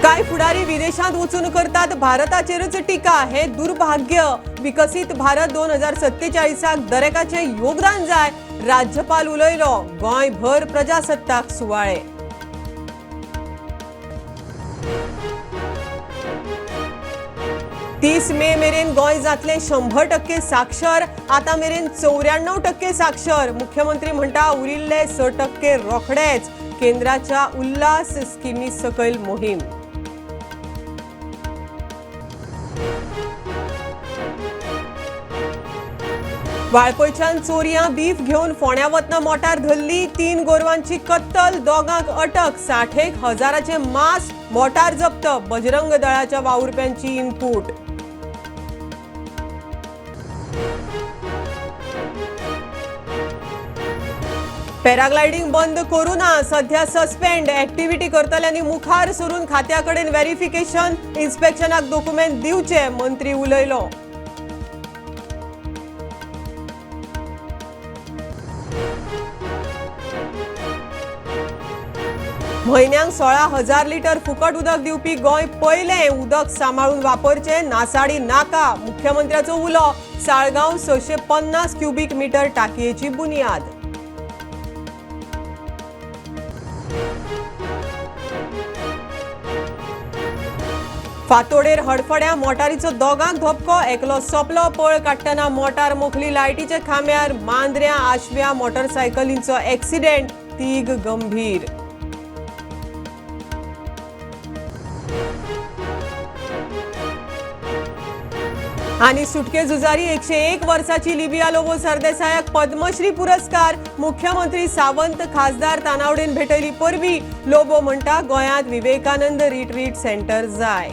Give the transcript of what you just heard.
कांय फुडारी विदेशांत वचून करतात भारताचेरच टिका, हे दुर्भाग्य. विकसीत भारत 2047 दरेकाचें योगदान जाय, राज्यपाल उलयलो. गोंयभर प्रजासत्ताक सुवाळे. 30 मे मेरेन गोंय जातलें 100% साक्षर, आतां मेरेन 94% साक्षर. मुख्यमंत्री म्हणटा उरिल्ले 6% रोखडेच. केंद्राच्या उल्हास स्किमी सकयल मोहीम. वाळपयच्यान चोरयां बीफ घेवन फोंड्या वतना मोटार धरली, 3 गोरवांची कत्तल, दोगांक अटक. 60 हजाराचे मांस मोटार जप्त, बजरंग दळाच्या वावुरप्यांची इनपूट. पॅराग्लायडिंग बंद करू ना, सध्या सस्पेंड. ऍक्टिव्हिटी करतल्यांनी मुखार सरून खात्या कडेन व्हेरिफिकेशन इन्स्पेक्शनाक डॉक्युमेंट दिवचे, मंत्री उलयलो. म्हयन्यांक 16,000 लिटर फुकट उदक दिवपी गोंय पयलें. उदक सांबाळून वापरचें, नासाडी नाका, मुख्यमंत्र्याचो उलो. साळगांव 650 क्युबीक मिटर टाकयेची बुन्याद. फातोडेर हडफड्या मोटारीचो दोगांक धपको, एकलो सोंपलो. पळ काडटना मोटार मोखली लायटीच्या खांब्यार. मांद्र्या आशव्या मोटरसायकलींचो एक्सिडेंट, 3 गंभीर. आनी सुटके झुजारी 101 वर्साची लिबिया लोबो सरदेसायाक पद्मश्री पुरस्कार. मुख्यमंत्री सावंत, खासदार तानावडेन भेटयली परबी. लोबो म्हणटा गोंयांत विवेकानंद रिट्रीट सेंटर जाय.